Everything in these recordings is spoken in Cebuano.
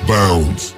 Bounds.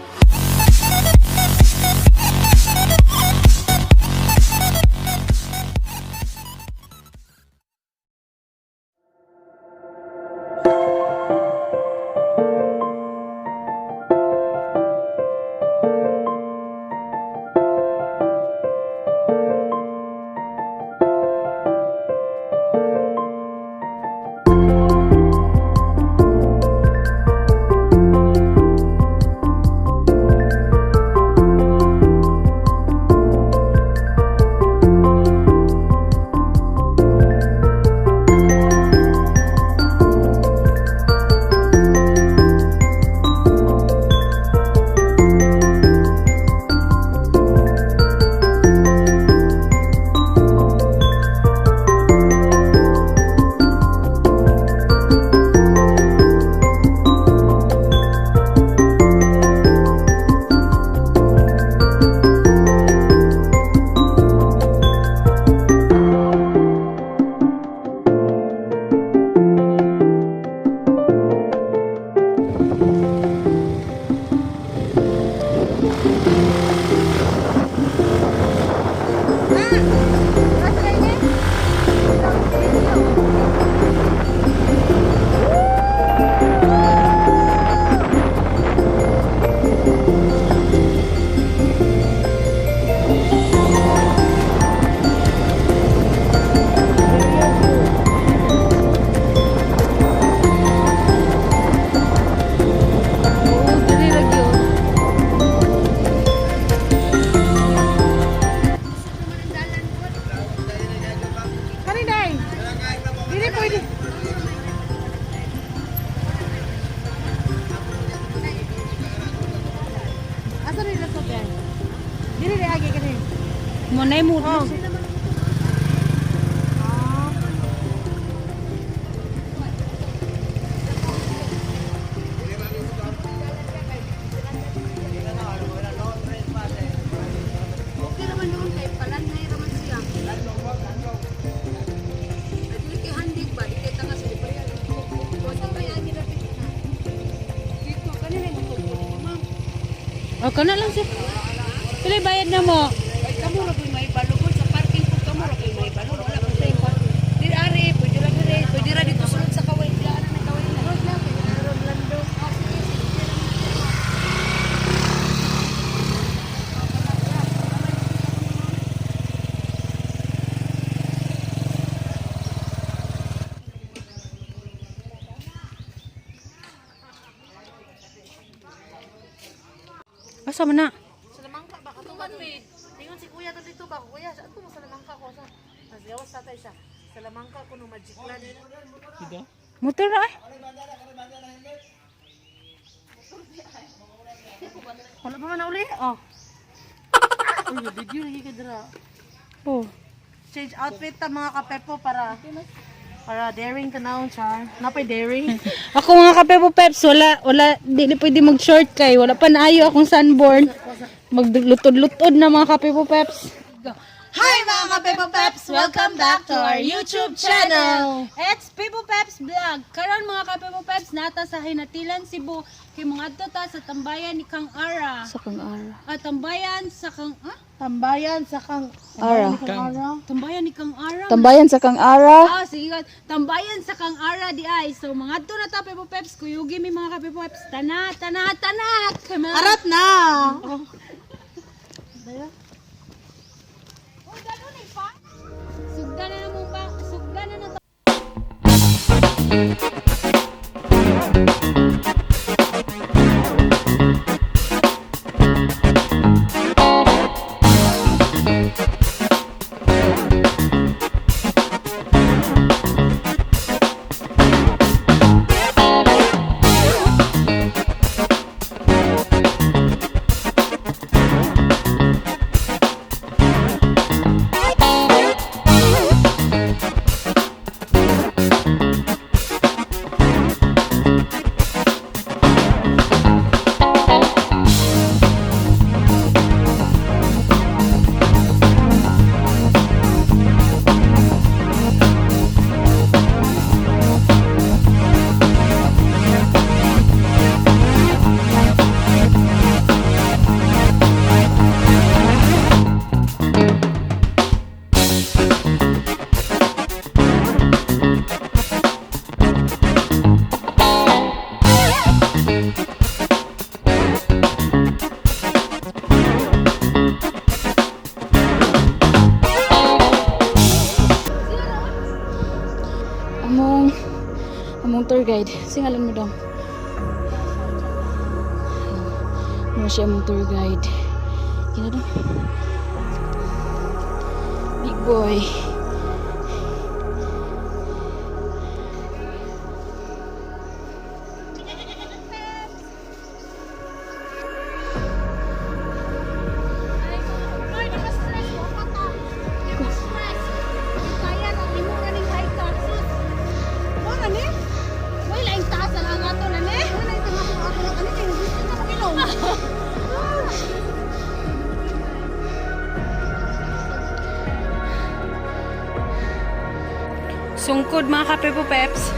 Oo, dili lagi oh. Kani day. Dili pwede. Asa rin lasot yan? Dili di agi kani. Mo na mo. Oh. Ah. Okay naman noon kay palanay raman siya. Dili kay handig ba, di kay tanga sa libre. Wala may agi na na. Dito kanina mo ma'am. Oh, kana lang siya. Pila bayad na mo? Ay, kamo ra ko'y may balugod sa parking po kamo ra ko'y may balug. Wala ko sa parking. Dir ari, pwede ra dire, pwede ra dito sulod sa kaway. Wala na kaway na. Asa man na? Salamangka ba katuman eh. Ingon si kuya to dito ba? Kuya, saan ko mo salamangka ko sa? Mas gawas tatay siya. Salamangka ko no Magic Land. Motor ra ay. Wala pa man na uli? Oh. Uy, video lagi ka dira. Oh. Change outfit ta mga kapepo para para daring tanawon char. Napay daring. Ako mga kapepo peps, wala wala dili pwede mag short kay wala pa naayo akong sunburn. Maglutod-lutod na mga kapepo peps. Hi mga kapepo peps! Welcome back to our YouTube channel. It's Pepo Peps Vlog. Karon mga kapepo Peps nata sa Hinatilan Cebu kay mga adto ta sa tambayan ni Kang Ara. Sa kang ara. Ah, tambayan sa Kang ah? Tambayan sa kang Ara. Kang Ara. Tambayan ni Kang Ara. Tambayan sa kang ara. Ah, sige. Tambayan sa Kang Ara di ay. So mga adto na ta Pepo Peps, kuyugi mi mga kapepo Peps. Tana, tana, tana. Come on. Arat na. Sugda na na mo ba? Sugda na na ta. Among tour guide. Singalan mo dong. Mo siya among tour guide. Kina dong. Big boy. Ay, naka-stress mo pa ta. Naka-stress. Kaya na nimo ra ning high taxes. Mo na ni? Wala laing taas na ang ato na ni. Wala ito nga kung ako ano kay gusto na magilong. Sungkod, mga kapepo peps.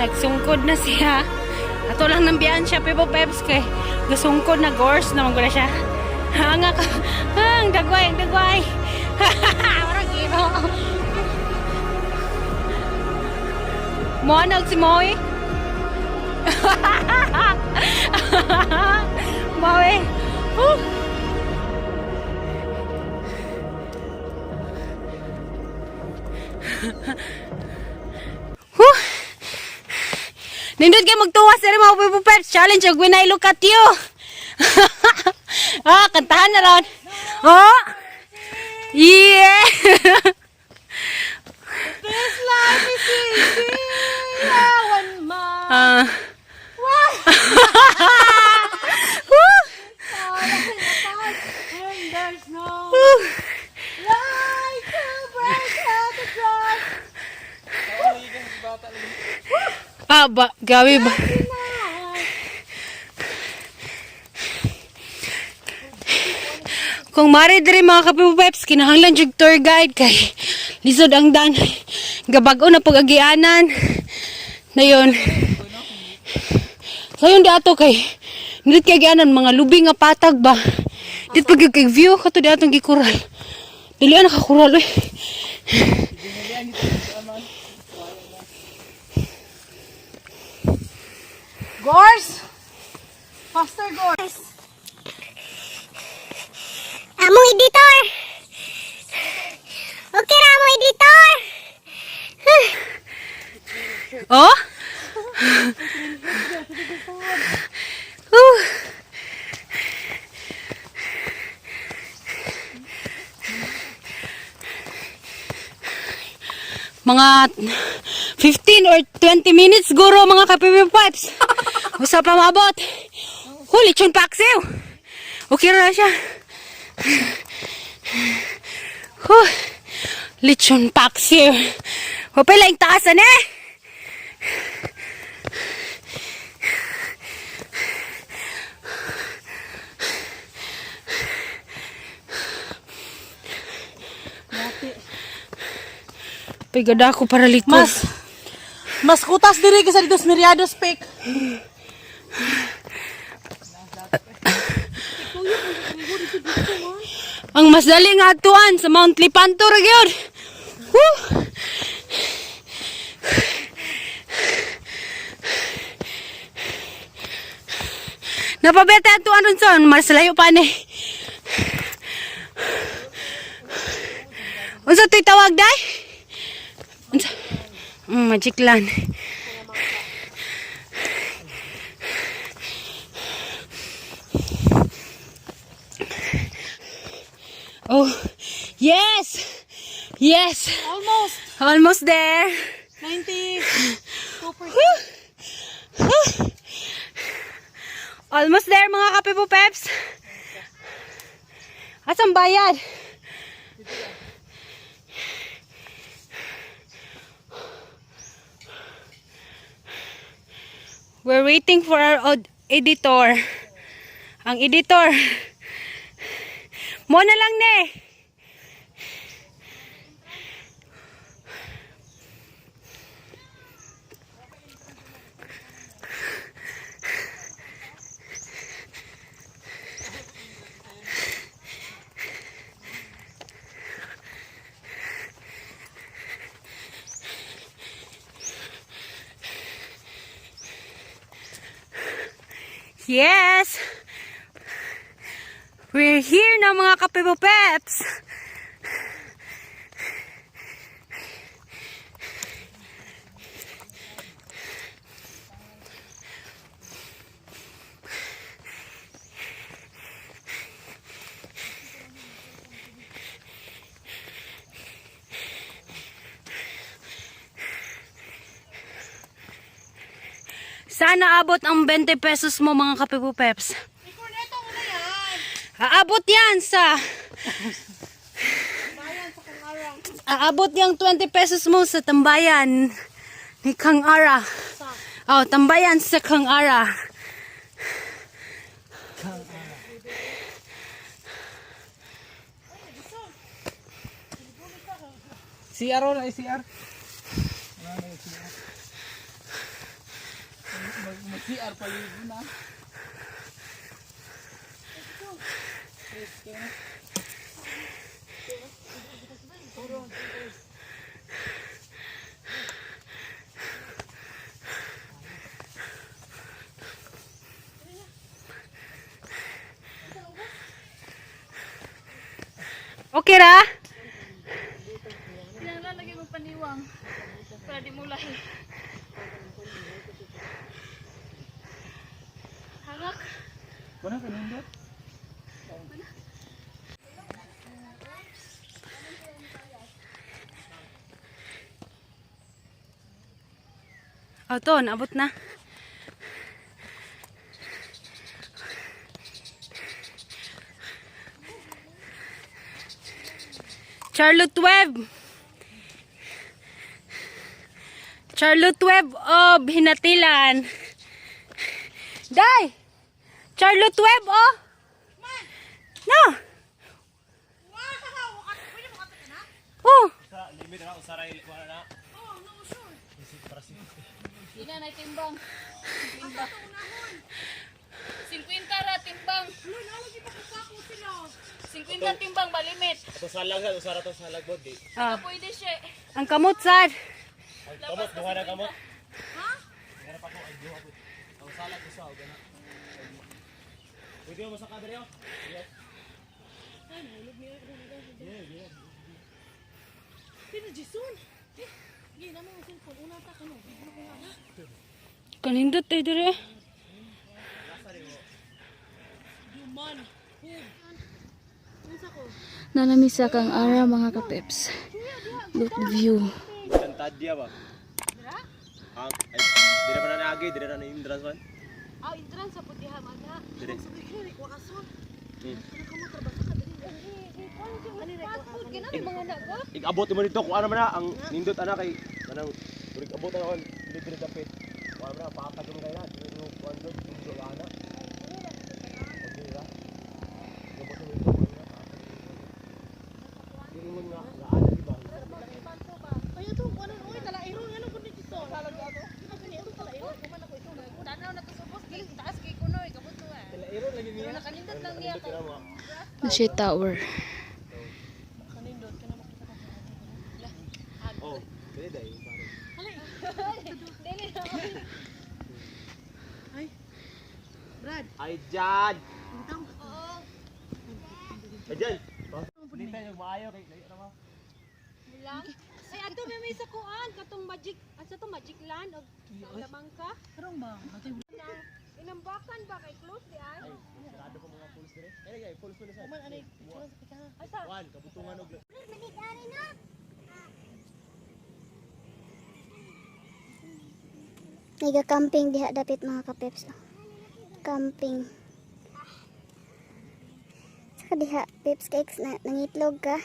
Nagsungkod na siya. Ato lang nambiyaan siya, Pepo Peps, kay gasungkod na gorse naman ko na siya. Hanga ka. Ang dagway, ang dagway. Parang giro. Mo si Moy. Moy. Whew. Whew. Nindot kay magtuwa sa mga Pepo Peps challenge og "When I Look at You." Ah, kantahan na ron. Oh. Yeah. This life is easy. One man. Ah. And there's no Whew. light to break out the dark. Ah, ba, gawi ba? Kung mari diri, mga kapipo peps, kinahanglan jud tour guide kay lisod ang dan. Gabag-o na pag-agianan. Na yun. Sayon di ato kay nindot kay agianan mga lubi nga patag ba. Dit pag kay view kato di atong gikural. Dili na nakakural oy. Gors! Pastor Gors! Among editor. Okay ra among editor. Oh? Whew. Mga 15 or 20 minutes guro, mga kapipi pipes. Usa pa maabot. Huli, lechon paksiw. Okay ra siya. Huh. Lechon paksiw. Wapay laing taasan eh. Pigada ako para likod. Mas kutas diri kaysa dito sa Miriados Peak. Ang mas dali nga atuan sa Mount Lipanto ra gyud. Woo! Napabete atuan ron son, mas layo pa ni. Unsa to'y tawag day? Unsa? Magic land. Oh, yes! Yes! Almost Almost there. 92%. Almost there, mga kapipo peps. Asan bayad? We're waiting for our editor. Ang editor. Mo na lang ne. Yes! We're here na, mga Kapibo Peps! Sana abot ang 20 pesos mo, mga Kapibo Peps. Ikorneto mo na yan. Aabot yan sa Bayan sa Kang Ara. Aabot yung 20 pesos mo sa tambayan ni Kang Ara. Oh, tambayan sa Kang Ara. CR wala, CR. Wala na yung CR. Mag-CR pa yun na. Okay ra? Kailangan lagi mo paniwang. Para di mo lahi. Hangak. Wala ka nindot? Oh, to, naabot na. Charlotte Webb. Charlotte Webb of Hinatilan. Day! Charlotte Webb, oh! No! Wow! Pwede mo kato na? Oh! Ina na timbang. Timbang. 50 ra timbang. 50 timbang balimit. Ato salag sa usara to salag bod di. Ah, Pwede siya. ang kamot sad. Ang kamot duha na kamot. Ha? Duha pa ko ay duha po. Ang salag usa og ana. Pwede mo sa kadre oh. Pero Jason, eh, gina mo ang cellphone. Una ta kano. Video ko nga na. Kanindot eh dire. Duman. Nanami sa Kang Ara, mga kapeps. Look the view. Tantadya ba? Ang ay dire pa na naagi, dire na na entrance man. Ah, entrance sa putiha magha. Dire. Igabot mo dito kung ano man na ang nindot ana kay kanang burig abot ana kon dili dapit. Kuan man na paatag mo kay na dili mo kuan do dili ana. Pag ra. Igabot mo dito kuan na paatag mo. Dili mo nga nga ana di ba? Ay, ito, ano, oy, talairo, ano, kundi Jason. Di ba, kani, ito, talairo, kuman ako ito. Tanaw na to sa boss, dili taas kay kuno ikabot to eh. Talairo lagi niya. Nakanindot lang niya kay. Nasi Tower. Oh, dili dai pare. Ay, Brad. Ay, Jan! Ay, Jan! Hindi tayo maayo kay layo na ba? Ay, adto may sa kuan katong magic, asa to Magic Land og Lamangka. Karong ba? Inambakan ba kay close di ay? Sarado pa mga pulse dire. Ay, lagi, pulse na sa. Kuman, anay, picture sa picture. Asa? Juan, kabutungan og Naiga-camping diha dapit, mga kapeps. Oh. Camping. Saka diha, peps cakes na nangitlog ka.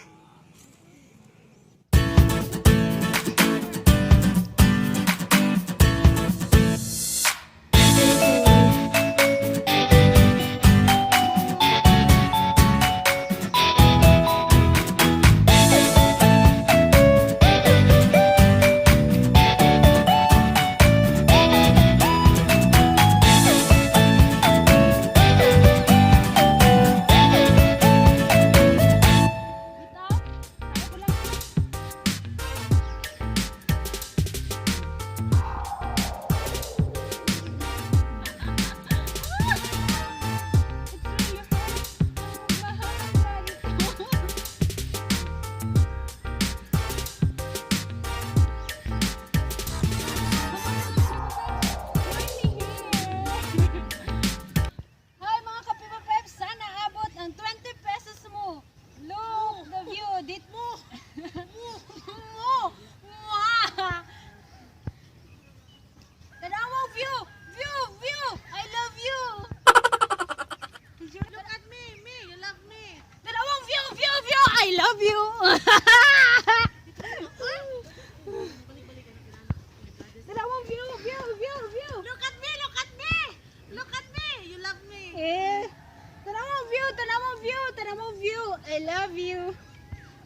I love you.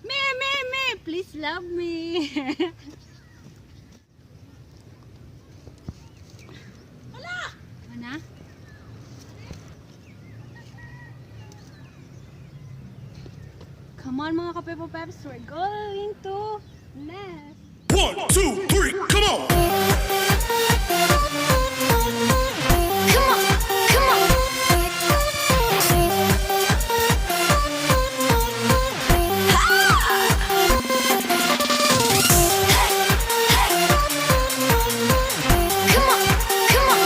Me, me, me, please love me. Wala! Ana? Come on, mga kapepo peps, we're going to nest. One, two, three, come on! Come on, come on. Come on, come on.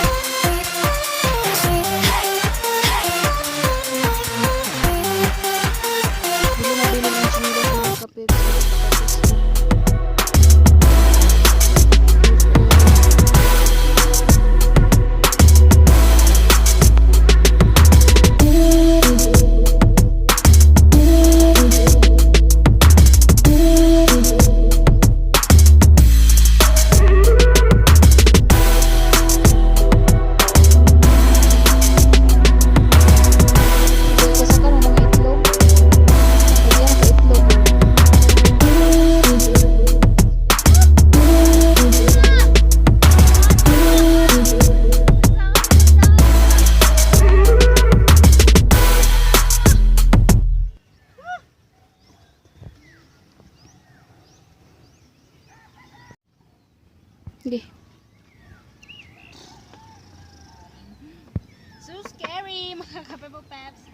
Bili na bili ng chinelas, mga kapeps. Kasaka na mga itlog. Lagyan ka itlog. Okay. So scary, mga kapepo peps.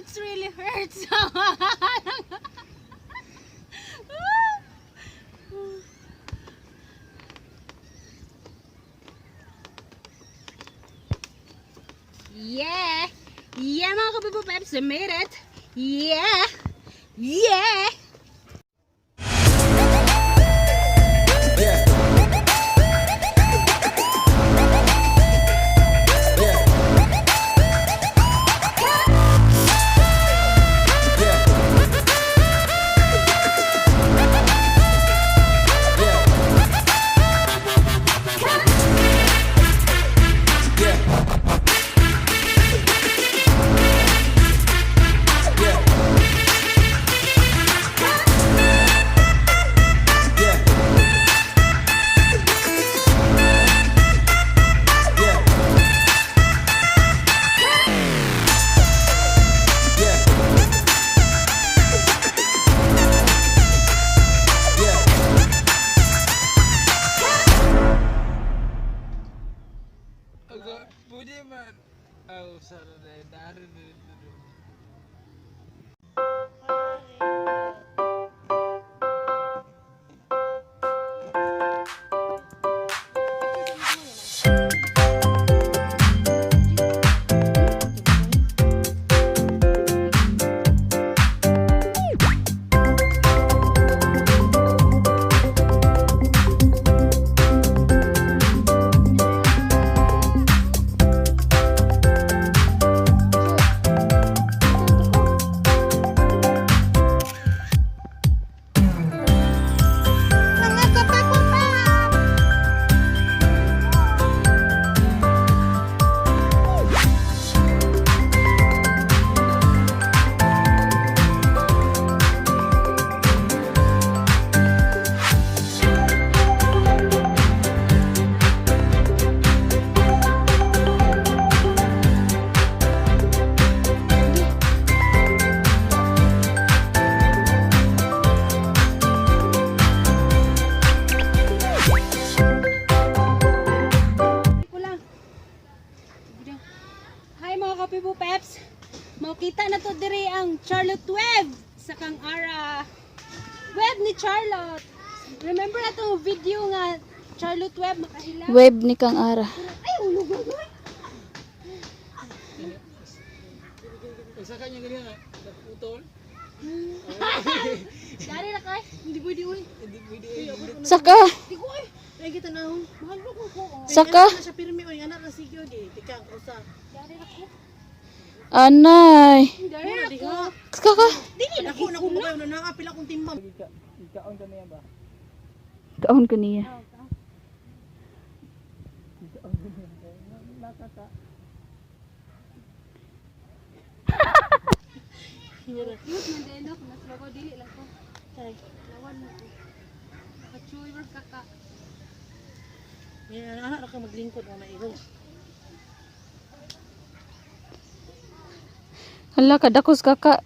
It's really hurts. Yeah! Yeah, mga kapepo peps, I made it! Yeah! Yeah! Pwede man. Oh, sorry. Dari. Mga kapepo peps! Ko lang. Hi, mga kapibo peps. Makita na to diri ang Charlotte Web sa kang ara. Web ni Charlotte. Remember na tong video nga Charlotte Web makahila. Web ni Kang Ara. Ay, ulog ulog. Isa kanya ganyan na. Putol. Dari na kay. Hindi pwede uy. Hindi pwede. Saka! Di ko uy. Ay kita na hon. Mahal mo ko ko. Saka! Ay, siya pirmi uy. Anak na sige uy. Tika ko sa. Dari na ko. Anay! Dari na ko. Saka ka! Dili na ko na ko kayo na naapil akong timbang. Ikaon ka niya ba? Kaon ko niya. Cute man din no, mas bago dili lang ko. Lawan mo ko. Kachuy bro kaka. Yan, anak ra ka maglingkod mo maigo. Hala, kadakos kaka.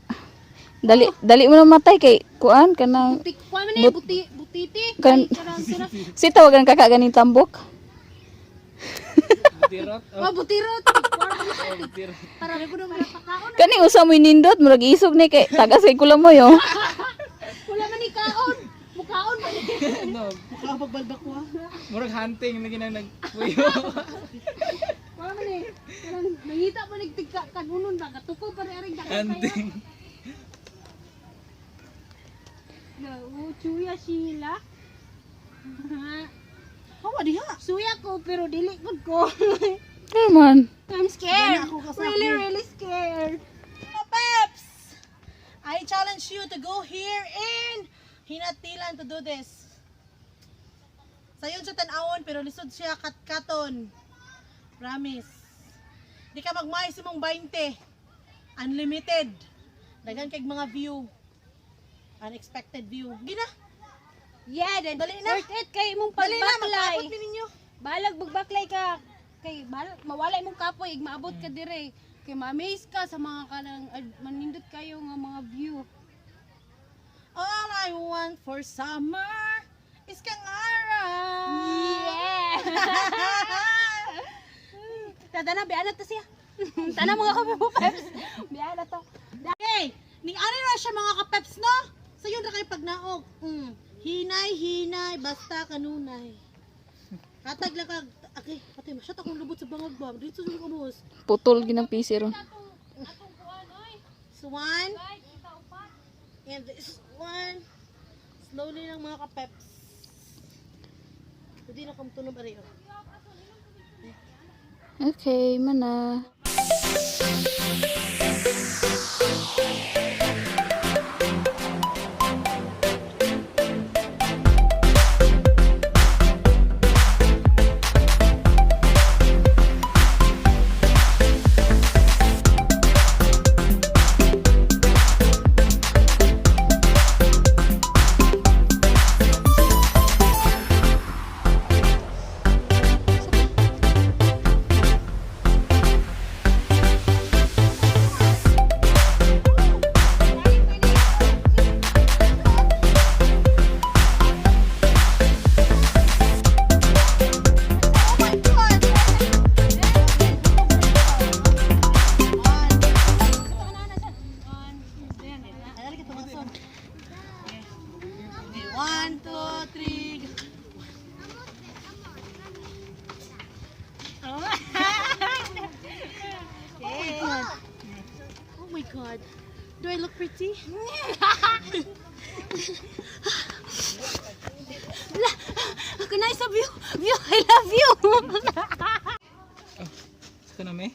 Dali, dali mo na matay kay kuan kanang Buti kuan man eh, buti butiti. Kan- Ay, kanang sira. Si tawagan kaka ganing tambok. Butirot. Oh, butirot. Oh, butirot. Para ko na pakaon. Kani usa mo nindot murag isog ni kay tagas kay kulang mo yo. Wala man ni kaon. Mukaon man ni. No, Mukha pagbalbak ko ha. murag hunting lagi nang nagpuyo. Wala man eh. Kanang nangita pa nagtigka kanunon ba katuko pa rin aring dako kayo. Hunting. Na, oh, chuya sila. Hawa diha. Suya ko pero dili gud ko. Ano man? I'm scared. Ako kasi Really, really scared. Peps! I challenge you to go here in Hinatilan to do this. Sayon siya tan-awon pero lisod siya katkaton. Promise. Di ka magmay sa imong 20. Unlimited. Daghan kay mga view. Unexpected view. Gina. Yeah, then Dali na. Worth it kay imong Dali na, pagbaklay. magkaabot mi ninyo. Balag magbaklay ka kay balag, mawala imong kapoy ig maabot ka dire. Kay ma-amaze ka sa mga kanang manindot kayo nga mga view. All I want for summer is kang araw. Yeah. Tata na biana ta siya. Tana mga kape mo peps. Biana to. Okay, ning ani ra siya mga kapeps no. Sayon ra kay pagnaog. Hinay hinay basta kanunay. Hatag lang kag okay, patay masyat akong lubot sa bangag ba. Dito sa ubos. Putol ginang PC ron. This one. And this one. Slowly lang mga kapeps. Hindi na kamtunog ari oh. Okay, mana. Ay, dali ka tumason. Okay, one, two, three. Go. Oh my God. Oh my God. Do I look pretty? Ako na sa view. View, I love you. Sa na me?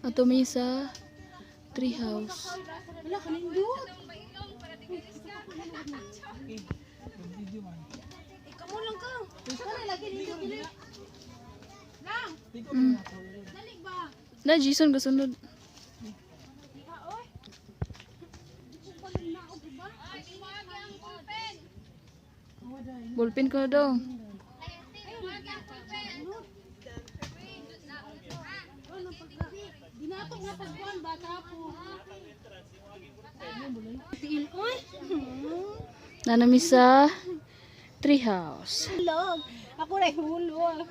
Ato mi sa treehouse. Wala ka nindot. Video man. Ikaw lang ka. Mm. Na Jason gasunod. Ballpen ko na daw. Dinato nga pagkuan bata po. Tiil oy. Nanami sa treehouse. Hulog. Ako ray hulog.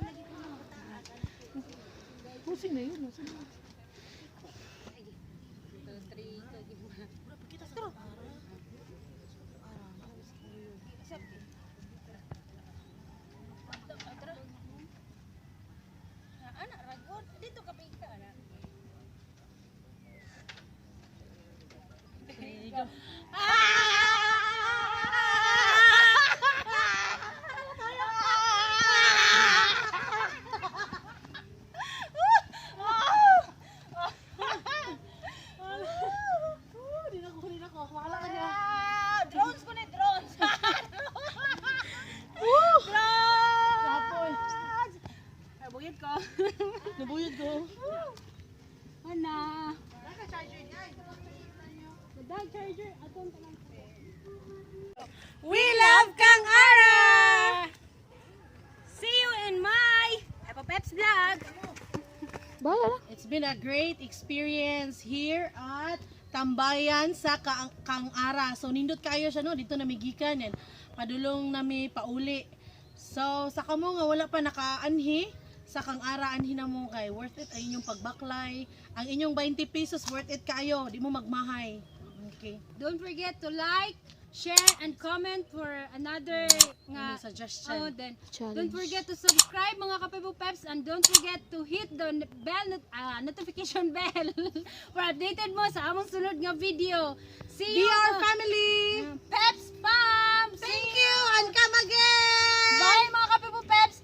Drones ko ni drones. We love Kang Ara! See you in my Pepo Peps vlog. Bahala na. It's been a great experience here at Tambayan sa Kang-ara. So nindot kayo siya, no, dito nami gikan and padulong nami pauli. So sa kamo nga wala pa nakaanhi sa Kang-ara, anhi na mo kay worth it ang inyong pagbaklay. Ang inyong 20 pesos, worth it kayo, di mo magmahay. Okay. Don't forget to like, share, and comment for another nga Any suggestion. Oh, then Challenge. don't forget to subscribe, mga Kapepo Peps, and don't forget to hit the bell notification bell for updated mo sa among sunod nga video. See Be you our family. Peps Pam! Thank you and come again. Bye, mga Kapepo Peps!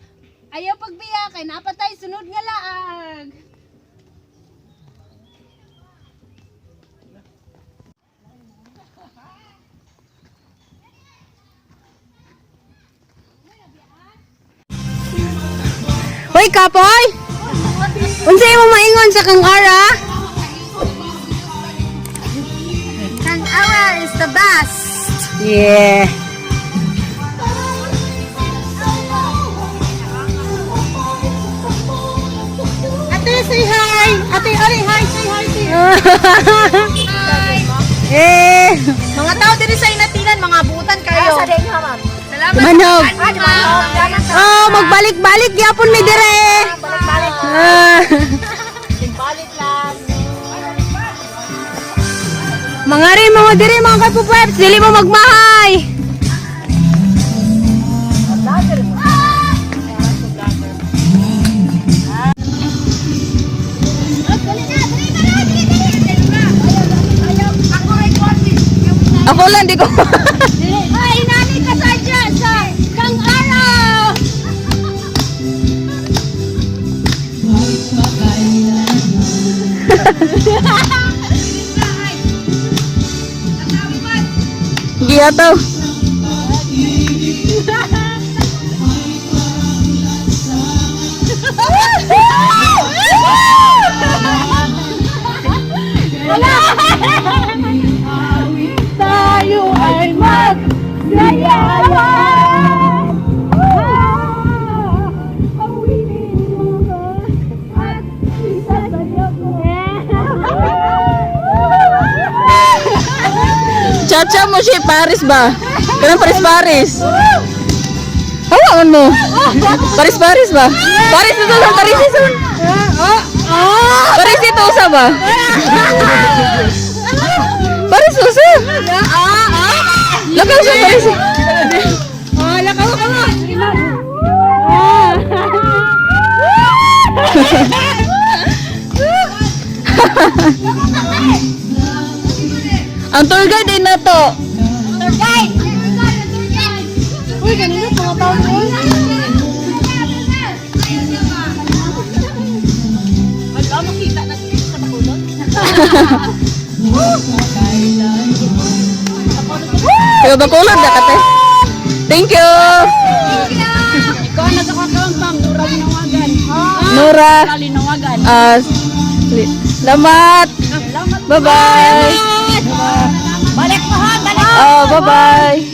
Ayaw pagbiya kay napatay sunod nga laag. Hoy kapoy! Unsa imong maingon sa kang ara? Kang Ara is the best. Yeah. Ate, say hi. Ate, ari, hi, say hi, say hi. Eh, Mga tao diri sa inatilan, mga buutan kayo. Salamat. Manog. Ma'am. Oh, magbalik-balik gyapon mi dire. Ah. Mga rin mga dire, mga kapupweps, dili mo magmahay. Ako lang, di ko. Ay, nani ka sadya sa kang araw. Giyataw. Tayo ay magsayawan. Awitin mo at isasayaw ko. Chacha mo siya, Paris ba? Kanang Paris-Paris. Hawaon mo. Paris-Paris ba? Paris ito sa Paris ito. Paris ito usa ba? Paris usa. Lakaw sa Paris. Oh, lakaw ka mo. Ang tour guide din na to. Uy, ganun mga tao ko. Wala, makita na sa Bacolod. Taga Bacolod na kate. Thank you. Ikaw ang nagkakakaroon pang Nura Linawagan. Nora. Linawagan. Ah, Lamat. Bye-bye. Balik mo ha, balik. Oh, bye-bye.